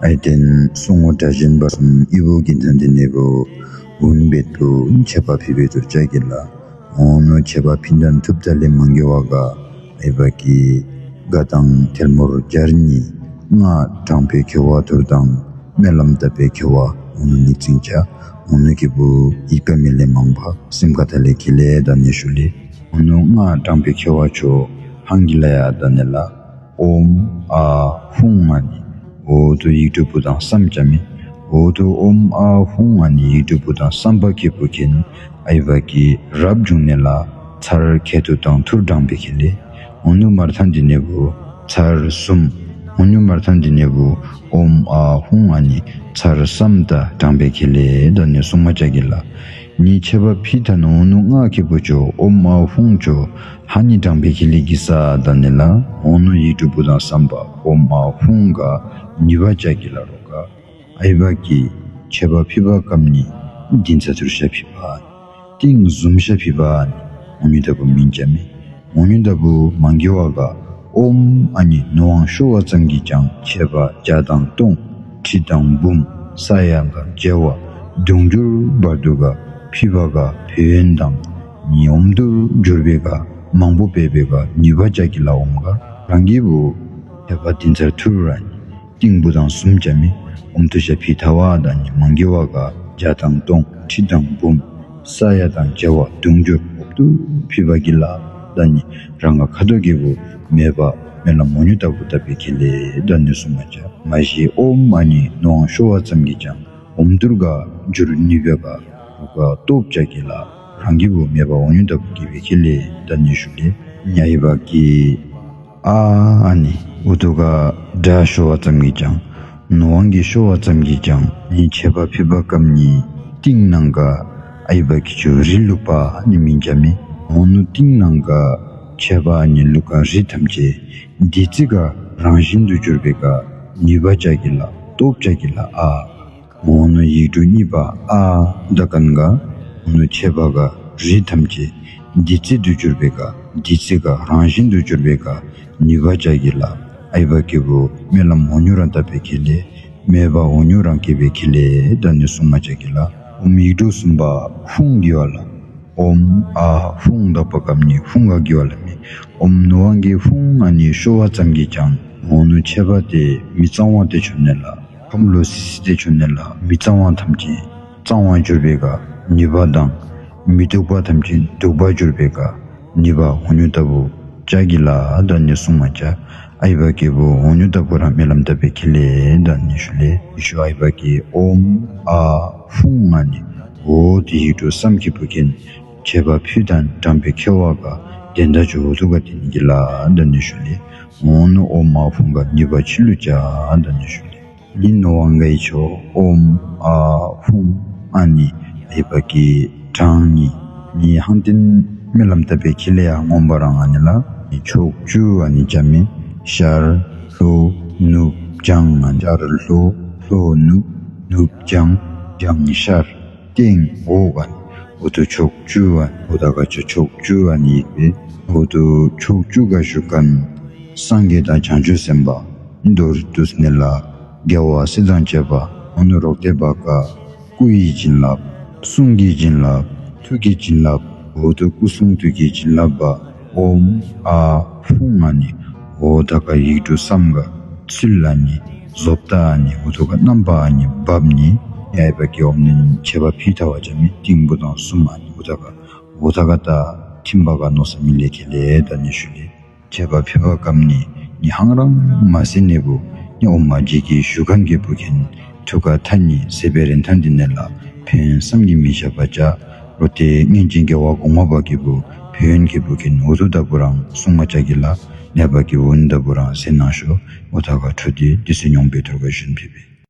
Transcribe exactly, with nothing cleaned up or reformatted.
ཨའི་ཏེན་སོ་ངོ་དྲག་ཞན་བར་གསུམ་ཨི་བོ་གིན་ཐང་དེ་ནེ་བུ་འུན་བེད་བུ་མཆོད་པ་ཕི་བེད་ཐུར་ཅ་གི་ལ། འོ་ནུ་མཆོད་པ་ཕི་དང་ཐུབ་ད་ལེ་མང་གི་བ་ག་ཨའི་བ་གི་ག་དང་ཐལ་མོར་སྦྱར་ནི་ང་དྲང་པའི་ཁེ་བ་ཐུར་དང་སྨོན་ལམ་བཏབ་པའི་ཁེ་བ་འོ་ནུ་ནི་ཙིང་ཅ། འོ་ནུ་གི་བུ་ཡིག་པ་མེ་ལེ་མང་བ་སེམས་ཁ་ཐ་ལེ་ཁེ་ལེ་ད་ནི་ཞུ་ལེ། འོ་ནུ་ང་དྲང་པའི་ཁེ་བ་ཆོ་ཧང་གི་ལ་ཡ་ད་ནི་ལ། ཨོམ་ཨ་ཧྥུང་ཨ་ནི། འོ་ཐུ་ཡིག་དྲུག་པོ་དང་སམ་ཅ་མི། འོ་ཐུ་ཨོམ་ཨ་ཧྥུང་ཨ་ནི་ཡིག་དྲུག་པོ་དང་སམ་པ་ཁེ་བུ་ཁེན་ཨའི་བ་གི་རབ་བྱུང་ནེ་ལ་ཚར་ཁེ་ཐུ་དང་ཐུར་དྲང་པའི་ཁེ་ལེ། འོ་ནུ་མར་ཐང་དེ་ནེ་བུ་ཚར་གསུམ། འོ་ནུ་མར་ཐང་དེ་ནེ་བུ་ཨོམ་ཨ་ཧྥུང་ཨ་ནི་ཚར་སམ་ད་དྲང་པའི་ཁེ་ལེ་ད་ནི་སུང་མ་ཅ་གི་ལ། ནི་མཆོད་པ་ཕི་ཐ་ནོ་འོ་ནུ་ང་ཁེ་བུ་ཆོ་ཨོམ་ཨ་ཧྥུང་ཆོ་ཧ་ནི་དྲང་པའི་ཁེ་ལེ་གི་ས་ད་ནི་ལ། འོ་ནུ་ཡིག་དྲུག་པོ་དང་སམ་པ་ཨོམ་ཨ་ཧྥུང་ག་ནི་བ་ཅ་གི་ལ་རོ་ག། ཨའི་བ་གི་མཆོད་པ་ཕི་བ་ཀམ་ནི་དིན་ཚ་ཐུར་ཤ་ཕི་བ་ཏིང་ཟུམ་ཤ་ཕི་བ་ནི་འོ་ནུ་ད་བུ་མིན་ཅ་མི། འོ་ནུ་ད་བུ་མང་གི་བ་ག་ཨོམ་ཨ་ནི་ནོ་ཝང་ཤོ་བ་ཙམ་གི་ཅང་མཆོད་པ་བརྒྱ་དང་སྟོང་ཁྲི་དང་འབུམ་ས་ཡ་ག་བྱེ་བ་དུང་ཕྱུར་བར་དུ་ག་ཕི་བ་ག་ཕེ་ཡོན་དང་ནི་ཨོམ་ཐུར་འགྱུར་བེ་ག་མང་པོ་པེ་བེ་ག་ནི་བ་ཅ་གི་ལ་ཨོམ་ག་རང་གི་བུ་མཆོད་པ་དིན་ཚ་ཐུར་ར་ནི་ཏིང་བུ་དང་ཟུམ་ཅ་མི། ཨོམ་ཐུར་ཤ་ཕི་ཐ་བ་ད་ནི་མང་གི་བ་ག་བརྒྱ་དང་སྟོང་ཁྲི་དང་འབུམ་ས་ཡ་དང་བྱེ་བ་དུང་ཕྱུར་ཨོམ་ཐུར་ཕི་བ་གི་ལ་ད་ནི་རང་ག་ཁ་ཐོག་གི་བུ་མེ་བ་མེ་ལ་མོ་ཉུ་ད་བུ་ད་པེ་ཁེ་ལེ་ད་ནི་སུང་མ་ཅ། མ་གཞི་ཨོམ་ཨ་ནི་ནོ་ཝང་ཤོ་བ་ཙམ་གི་ཅང་ཨོམ་ཐུར་ག་འགྱུར་ནི་བེ་ག་རུ་ག་སྟོབ་ཅ་གི་ལ་རང་གི་བུ་མེ་བ་འོ་ཉུ་ད་བུ་གི་བེ་ཁེ་ལེ་ད་ནི་ཞུ་ལེ། ཉ་ཨའི་བ་གི་ཨ་ཨ་ནི་འུ་ཐུ་ག་དྲ་ཤོ་བ་ཙམ་གི་ཅང་ནོ་ཝང་གི་ཤོ་བ་ཙམ་གི་ཅང་ནི་མཆོད་པ་ཕི་བ་ཀམ་ནི་ཏིང་ནང་ག་ཨའི་བ་གི་ཆུ་རི་ལུག་པ་ནི་མིན་ཅ་མི། འོ་ནུ་ཏིང་ནང་ག་མཆོད་པ་ནི་ལུག་ག་རི་ཐམས་ཅད་དི་ཙི་ག་རང་བཞིན་དུ་གྱུར་བེ་ག་ནི་བ་ཅ་གི་ལ་སྟོབ་ཅ་གི་ལ་ཨ། འོ་ནུ་ཡིག་དྲུག་གཉིས་པ་ཨ་ད་ཀན་ག་འོ་ནུ་མཆོད་པ་ག་རི་ཐམས་ཅད་དི་ཙི་དུ་གྱུར་བེ་ག་དི་ཙི་ག་རང་བཞིན་དུ་གྱུར་བེ་ག་ནི་བ་ཅ་གི་ལ་ཨའི་བ་གི་བུ་མེ་ལ་མོ་ཉུ་རང་ད་པེ་ཁེ་ལེ། མེ་བ་འོ་ཉུ་རང་གི་བེ་ཁེ་ལེ་ད་ནི་སུང་མ་ཅ་གི་ལ། ཨོམ་ཡིག་དྲུག་གསུམ་པ་ཧྥུང་གི་བ་ལ། ཨོམ་ཨ་ཧྥུང་ད་པ་ཀམ་ནི་ཧྥུང་ག་གི་བ་ལ་མི། ཨོམ་ནོ་ཝང་གི་ཧྥུང་ཨ་ནི་ཤོ་བ་ཙམ་གི་ཅང་འོ་ནུ་མཆོད་པ་ཏེ་མི་གཙང་བ་ཏེ་ཆོ་ནེ་ལ་ཁམ་ལོ་སི་སི་ཏེ་ཆོ་ནེ་ལ་མི་གཙང་བ་ཐམས་ཅད་གཙང་བ་གྱུར་བེ་ག་ནི་བ་དང་མི་སྡུག་པ་ཐམས་ཅད་སྡུག་པ་གྱུར་བེ་ག་ནི་བ་འོ་ཉུ་ད་བུ་ཅ་གི་ལ་ད་ནི་སུང་མ་ཅ། ཨའི་བ་གི་བུ་འོ་ཉུ་ད་བུ་རང་མེ་ལམ་ད་པེ་ཁེ་ལེ་ད་ནི་ཞུ་ལེ། ཨའི་བ་གི་ཨོམ་ཨ་ཧྥུང་ཨ་ནི་འོ་ཐུ་ཡིག་དྲུག་སམ་ཁེ་བུ་ཁེན་མཆོད་པ་ཕི་དང་དྲང་པེ་ཁེ་བ་ག་དེན་ད་ཆུ་འུ་ཐུ་ག་དེན་གི་ལ་ད་ནི་ཞུ་ལེ། འོ་ནུ་ཨོམ་ཨ་ཧྥུང་ག་ནི་བ་ཆི་ལུ་ཅ་ད་ནི་ཞུ་ལེ། ནི་ནོ་ཝང་གའི་ཆོ་ཨོམ་ཨ་ཧྥུང་ཨ་ནི་ཨའི་བ་གི་དྲང་ནི་ནི་ཧང་ཏེན་མེ་ལམ་ད་པེ་ཁེ་ལེ་ཡ་ངོམ་བ་རང་ཨ་ནི་ལ་ནི་ཕྱོགས་བཅུ་ཨ་ནི་ཅ་མི། ཤར་ལྷོ་ནུབ་བྱང་ཨ་ནི་ཤར་ལྷོ་ལྷོ་ནུབ་ནུབ་བྱང་བྱང་ཤར་སྟེང་འོག་ཨ་ནི་འོ་ཐུ་ཕྱོགས་བཅུ་ཨ་ནི་འོ་ད་ག་ཆོ་ཕྱོགས་བཅུ་ཨ་ནི་ཡིག་པེ་འོ་ཐུ་ཕྱོགས་བཅུ་ག་བཞུགས་ཁན་སངས་རྒྱས་དང་བྱང་ཆུབ་སེམས་དཔའ་མདོར་བསྡུས་ནེ་ལ་རྒྱལ་བ་སྲས་དང་བཅས་པ་འོ་ནུ་རོག་ཏེ་བ་ག་སྐུ་ཡི་བྱིན་རླབས་གསུང་གི་བྱིན་རླབས་ཐུགས་ཀྱི་བྱིན་རླབས་འོ་ཐུ་སྐུ་གསུང་ཐུགས་ཀྱི་བྱིན་རླབས་པ་ཨོམ་ཨ་ཧྥུང་ཨ་ནི་འོ་ད་ག་ཡིག་དྲུག་སམ་ག་ཚུལ་ཨ་ནི་བཟོ་ལྟ་ཨ་ནི་འོ་ཐུ་ག་རྣམ་པ་ཨ་ནི་བབ་ནི་ཨའི་བ་གི་ཨོམ་ནི་མཆོད་པ་ཕི་ཐ་བ་ཅ་མི་ཏིང་བུ་དང་ཟུམ་ཨ་ནི་འོ་ད་ག་འོ་ད་ག་ད་ཐིམ་པ་ག་ནོ་ས་མི་ལེ་ཁེ་ལེ་ད་ནི་ཞུ་ལེ། མཆོད་པ་ཕི་བ་ཀམ་ནི་ནི་ཧང་རང་མ་སེ་ནེ་བུ་ནི་ཨོམ་མ་ཇི་གི་ཞུ་ཁན་གི་བུ་ཁེན་ཐུགས་ཁར་ཐ་ནི་ཟེར་བེ་རེན་ཐང་དི་ནེ་ལ་ཕན་སམ་གི་མི་ཤ་བ་ཅ་རོ་ཏེ་སྔོན་བྱོན་རྒྱལ་བ་གོང་མ་བ་གི་བུ་ཕན་ཡོན་གི་བུ་ཁེན་འོ་ཐུ་ད་བུ་རང་སུང་མ་ཅ་གི་ལ་ནེ་བ་གི་འོ་ནི་ད་བུ་རང་ཟེར་ནང་ཤོ་འོ་ད་ག་ཁྲུ་དི་དི་སེ་ཉོང་པེ་ཐུར་ག་ཞུན་ཕི་བེ།